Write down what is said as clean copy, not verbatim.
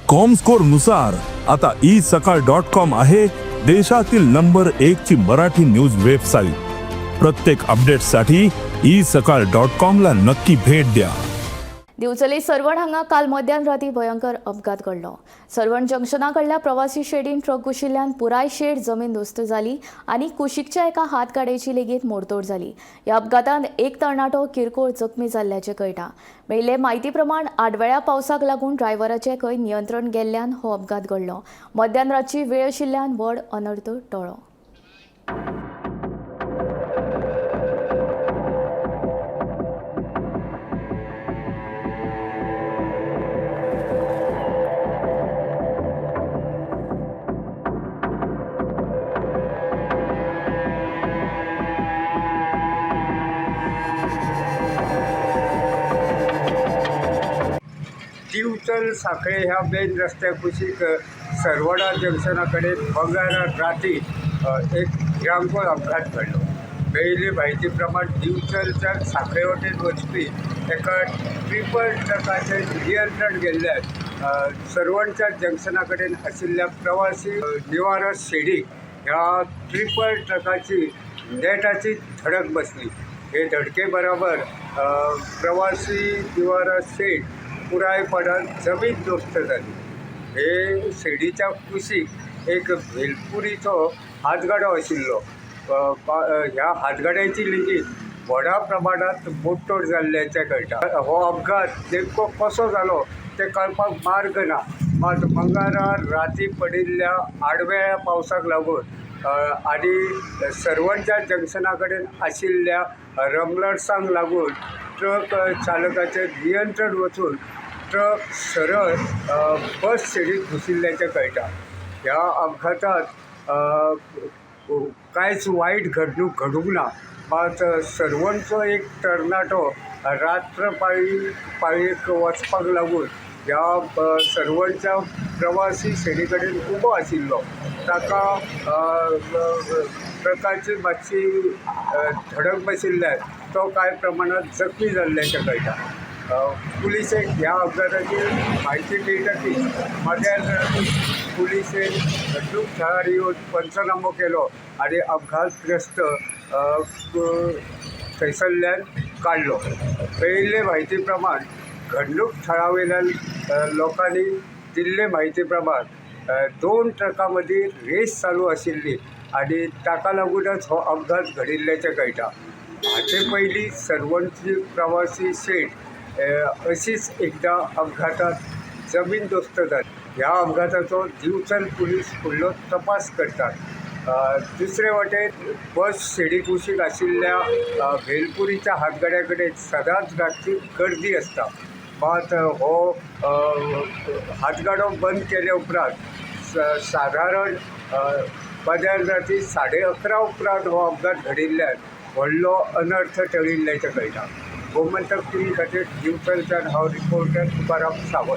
Comscore नुसार आता E सकाळ डॉट कॉम आहे देशातील नंबर एक ची मराठी न्यूज वेबसाईट. प्रत्येक अपडेटसाठी ई सकाळ डॉट कॉम ला नक्की भेट द्या. दिवचली सर्वण हांगा काल मध्यान राती भयंकर अपघात घडलो. सर्वण जंक्शना कडल्या प्रवासी शेडीन ट्रक घुशिल्ल्यान पुराय शेड जमीन दोस्त जाली आनी कुशीकच्या एका हातगाडयेची लेगीत मोडतोड जाली. ह्या अपघातांत एक तरणाटो किरकोळ जखमी जाल्ल्याचें कळटा. मेळिल्ले म्हायती प्रमाण आडवेळ्या पावसाक लागून ड्रायव्हराचें खंय नियंत्रण गेल्ल्यान हो अपघात घडलो. मध्यान रातची वेळ आशिल्ल्यान व्हड अनर्थ टळ्ळो. दिवचल साखळे ह्या मेन रस्त्या कुशीक सरवडा जंक्शना कडेन मंगळारा राती एक भिरांकूळ अपघात घडलो. मेळिल्ले म्हायती प्रमाण दिवचलच्या साखळे वटेन वचपी एका ट्रिपल ट्रकाचें नियंत्रण गेल्ल्यान सरवणच्या जंक्शना कडेन आशिल्ल्या प्रवासी निवारा शेडीक ह्या ट्रिपल ट्रकाची नेटाची धडक बसली. हे धडके बराबर प्रवासी निवारा शेड पुरायपणान जमीन दोस्त जाली. हे शेडीच्या कुशीक एक भेलपुरीचो हातगाडो आशिल्लो. ह्या हातगाड्याची लेगीत व्हडा प्रमाणांत मोडतोड जाल्ल्याचें कळटा. हो अपघात नेमको कसो जालो तें कळपाक मार्ग ना. मात मंगळारा राती पडिल्ल्या आडवेळ्या पावसाक लागून आनी सर्वणच्या जंक्शना कडेन आशिल्ल्या रमलर्सांक लागून ट्रक चालकाचें नियंत्रण वचून ट्रक सरळ बस शेडीत घुशिल्ल्याचें कळटा. ह्या अपघातांत कांयच वायट घडणूक घडूंक ना. मात सर्वणचो एक तरणाटो रात्र पाळयेक वचपाक लागून ह्या सर्वणच्या प्रवासी शेडी कडेन उबो आशिल्लो. ताका ट्रकाची मातशी धडक बशिल्ल्यान तो कांय प्रमाणांत जखमी जाल्ल्याचें कळटा. पुलिसेक ह्या अपघाताची म्हायती मेळटकीच मध्यान राती पुलिसेन घडणूक थळार येवन पंचनामो केलो आनी अपघातग्रस्त थंयसरल्यान काडलो. मेळिल्ले म्हायती प्रमाण घडणूक थळा वयल्यान लोकांनी दिल्ले म्हायती प्रमाण दोन ट्रकां मदीं रेस चालू आशिल्ली आनी ताका लागूनच हो अपघात घडिल्ल्याचें कळटा. हाचे पयलीं सर्वणची प्रवासी शेड अशीच एकदां अपघातांत जमीन दोस्त जाली. ह्या अपघाताचो दिवचल पुलीस फुडलो तपास करतात. दुसरे वटेन बस शेडी कुशीक आशिल्ल्या भेलपुरीच्या हातगाड्या कडेन सदांच रातची गर्दी आसता. मात हो हातगाडो बंद केले उपरांत सादारण मध्यान राती 11:30 उपरांत हो अपघात घडिल्ल्यान व्हडलो अनर्थ टळिल्ल्याचें कळटा. गोमंतक टीव्ही खातीर दिवचलच्यान हांव रिपोर्टर तुकाराम सावंत.